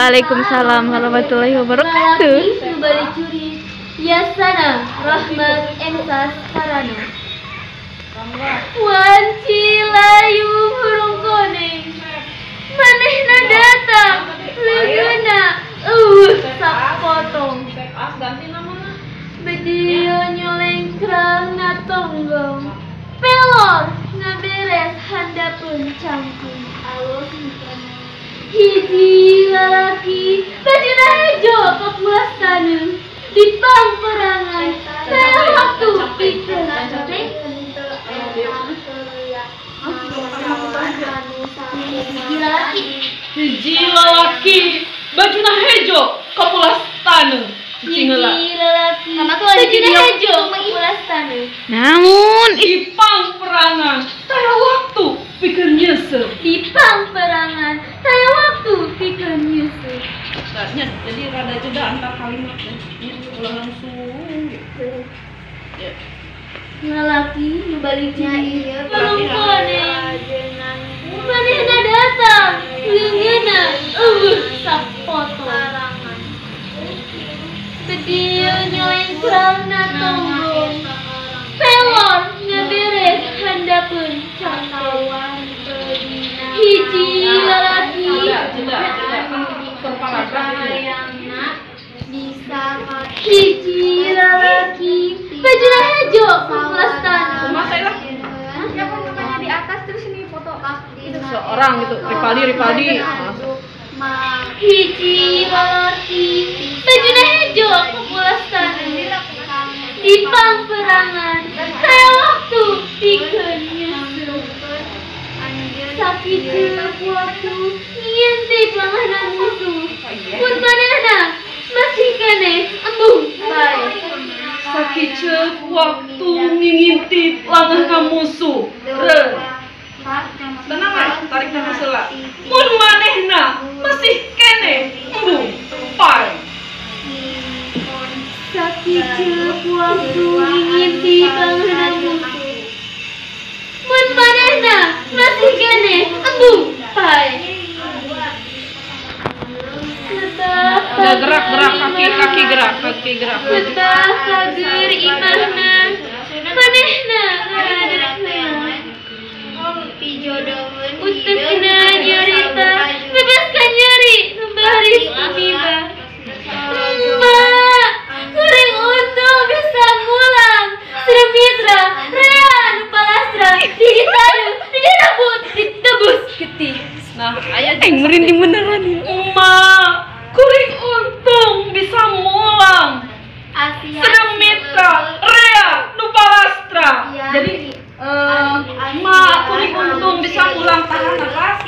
Waalaikumsalam warahmatullahi wabarakatuh. Yasana Rahmat Ensas Karano. Wanci layu burung koneng, manehna datang leungeunna eueuh sapotong. Bedio nyolengkrang natonggong, pelor ngaberes handapeun cangkung. Hiji lalaki bajuna hejo kapulas taneuh di pangperangan taya waktu pikeun. Hiji lalaki bajuna hejo kapulas taneuh. Hiji lalaki bajuna hejo kapulas taneuh. Namun di pangperangan taya waktu pikeun nyeuseuh. Di pangperangan taya waktu pikeun nyeuseuh. Jadi rada jeda antar kalimat ya. Ulah langsung gitu. Ya. Lalaki nu baliknya ieu burung koneng, manehna datang leungeunna eueuh sapotong. Bedio nyolengkrang natonggong, pelor ngaberes handapeun cangkong. Hiji lalaki hiji lalaki bajuna hejo kapulas taneuh. Siapa namanya di atas terus ini foto seorang gitu, Ripaldi. Hiji lalaki bajuna hejo kapulas taneuh di pangperangan taya waktu pikeun nyeuseuh. Sakitu waktu ngintip langahna musuh, mun manehna masih keneh embung bae. Sakitu waktu ngintip langahna musuh. Tenang aja, tarik nafas heula. Mun manehna masih keneh embung bae. Sakitu waktu ngintip langahna musuh, mun manehna masih keneh embung pae. Udah gerak kaki gerak Lebah kager imahna manehna ngaradek heula. Utekna nyarita bebaskan nyeri nu baris tumiba. Emak, kuring untung bisa mulang. Sareng mitra rea nu palastra ditaruh direbut ditebus getih. Nah, aya merinding beneran ya. Emak, kuring untung bisa mulang. Sedang mitra rea nu palastra. Jadi emak, kuring untung bisa mulang, tahan nafas.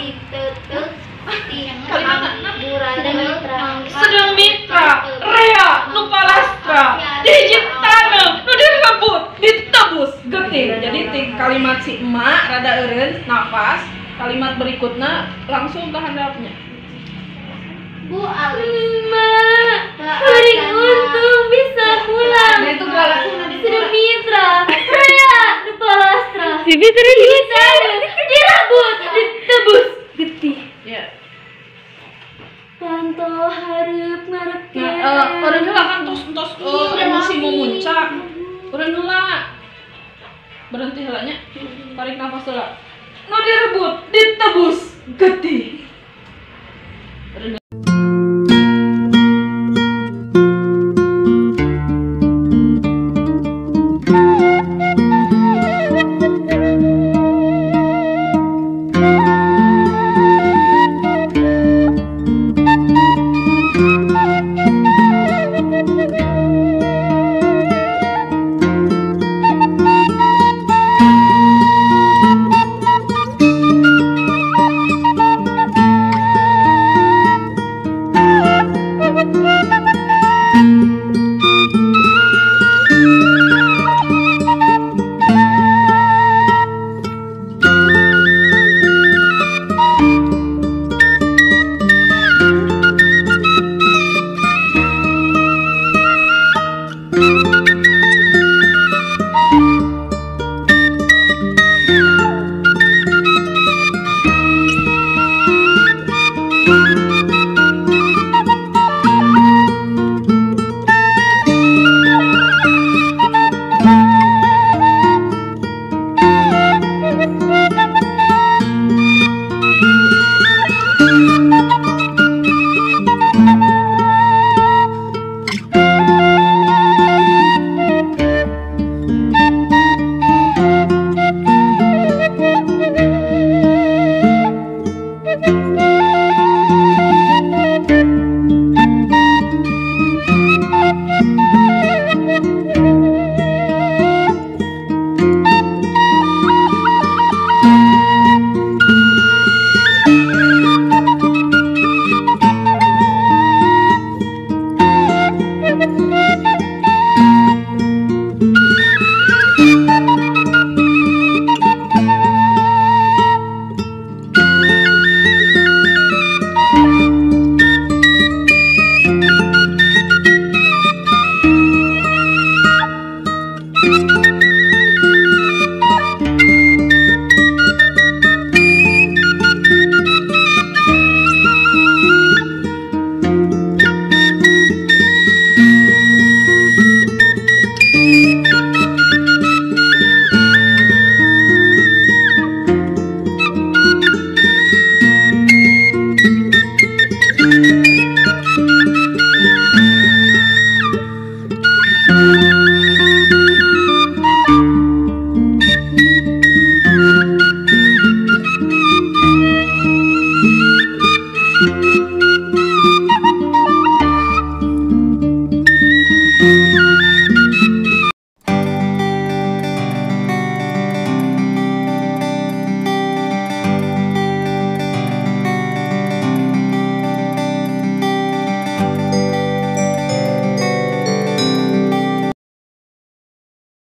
Sedang mitra rea nu palastra dihiji taneuh nu direbut ditebus getih. Jadi kalimat si emak rada eureun nafas, kalimat berikutnya langsung ke handapnya. Bu Emak, kuring untung bisa pulang. Sedang mitra rea nu palastra direbut ditebus getih. Ya. Panto hareup ngarep Nah, eureun heula kan tos emosi memuncak. Eureun heula. Berhenti heula nya. Tarik nafas heula. Nu direbut ditebus getih. Bye.